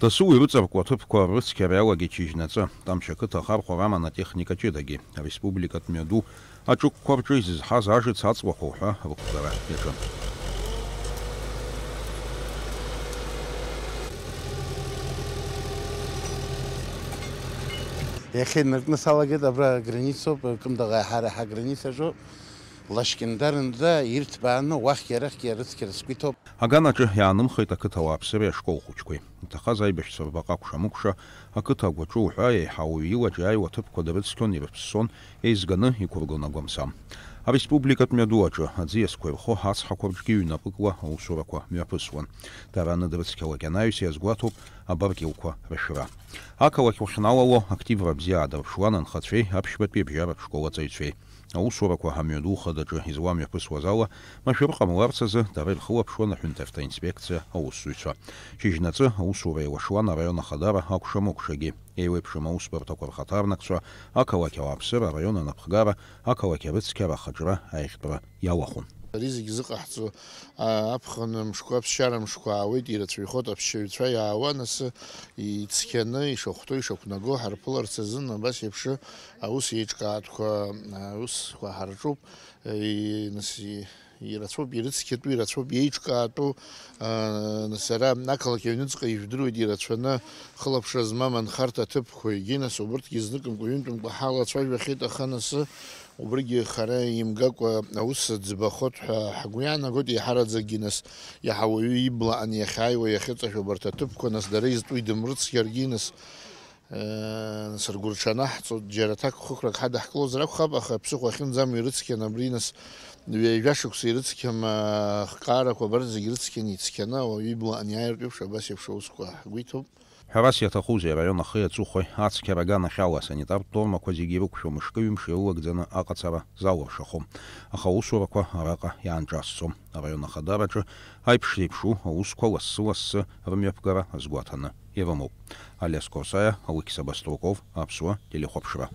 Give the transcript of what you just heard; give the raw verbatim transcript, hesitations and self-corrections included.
Дасу ирыҵаркуа аҭыԥқәа ррыцқьара иалагеит шьыжьнаҵы, Тамшь ақыҭа ахархәара аман атехника ҷыдагьы. Ареспубликатә мҩаду аҿықәқәа рҿы изызҳаз ажыц аҵлақәа уҳәа рықәгара иаҿын. Иахьа инаркны салагеит абра границоуп, Кындыӷ аиҳараҳа границаҿоуп. Лашькьындарынӡа ирҭбааны уахьгьы арахьгьы арыцқьара сгәы иҭоуп. Аганаҿы иаанымхеит ақыҭа ауааԥсыреи ашкол хәыҷқәеи. Иҭахаз аибашьцәа рбаҟа акәша-мыкәша, ақыҭа агәаҿы уҳәа еиҳа ауаҩы илаҿиааиуа аҭыԥқәа дрыцқьон, ирыԥссон, еизганы иқәыргон агәамсам. Ареспубликатә мҩаду аҿы аӡиасқәа ирхо ацҳақәа рҿгьы ҩнапыкла аусурақәа мҩаԥысуан. Дара аныдрыцқьалак анаҩс иазгәаҭоуп абаркьылқәа рышәра. Ақалақь уахьналало активра бзиа аадырԥшуан анхацәеи аԥшьбатәи абжьаратә школ аҵаҩцәеи. Аусурақәа амҩаду хадаҿы изламҩаԥысуаз ала, машәыр ҟамларц азы дара ирхылаԥшуан аҳәынҭавтоинспекциа аусзуҩцәа. Шьыжьнаҵы аусура еилашуан араион ахадара акәша-мыкәшагьы. Еиуеиԥшым аусбарҭақәа рхаҭарнакцәа, ақалақь ауааԥсыра, араион анапхгара, ақалақь арыцқьара ахаҿра аиӷьтәра иалахәын. Ари зегь зыҟаҳҵо, а, аԥхын мшқәа, аԥсшьара мшқәа аауеит, ирацәаҩхоит аԥсшьаҩцәа иаауа, нас ицқьаны, ишахәҭоу, ишақәнаго ҳарԥыларц азын абас еиԥш аус еиҿкаатәқәа, аусқәа ҳарҿуп, и-, нас и-, ирацәоуп, ирыцқьатәу, ирацәоуп, иеиҿкаатәу, а, нас ара ақалақь аҩныҵҟа ижәдыруеит, ирацәаны хылаԥшра змам анхарҭа аҭыԥқәа, егьи нас убырҭгьы зныкымкәа, ҩынтәымкәа ҳалацәажәахьеит, аха нас убригьы хара имгакәа аус ӡбахоит ҳәа ҳгәы иаанагоит, еиҳараӡакгьы нас иаҳа уаҩы ибла ан иахьааиуа иахьыҵашәо абарҭ аҭыԥқәа, нас дара изтәу идымрыцқьаргьы, нас, э, нас ргәырҽанаҳҵоит, џьара ҭакԥхықәрак ҳадаҳкылозар акәхап, аха ԥсыхәа ахьынӡамоу ирыцқьан абри, нас ҩажәа шықәса ирыцқьам, э, ахкаарақәа абарҭ зегь рыцқьан ицқьаны ауаҩы ибла ан иааиртә еиԥш абас еиԥш аусқәа ҳгәы иҭоуп. Ҳәарас иаҭахузеи, араион ахи аҵыхәеи ацқьара аганахьала асанитартә нормақәа зегьы ирықәшәо мышкы-ҩымш еилыгӡаны аҟацара залыршахом. Аха аусурақәа араҟа иаанҿасӡом. Араион ахадараҿы аиԥш зеиԥшу аусқәа лассы-лассы рымҩаԥгара азгәаҭаны ирымоуп. Алиас Корсаиа, Алықьса Баструков, Аԥсуа телехәаԥшра.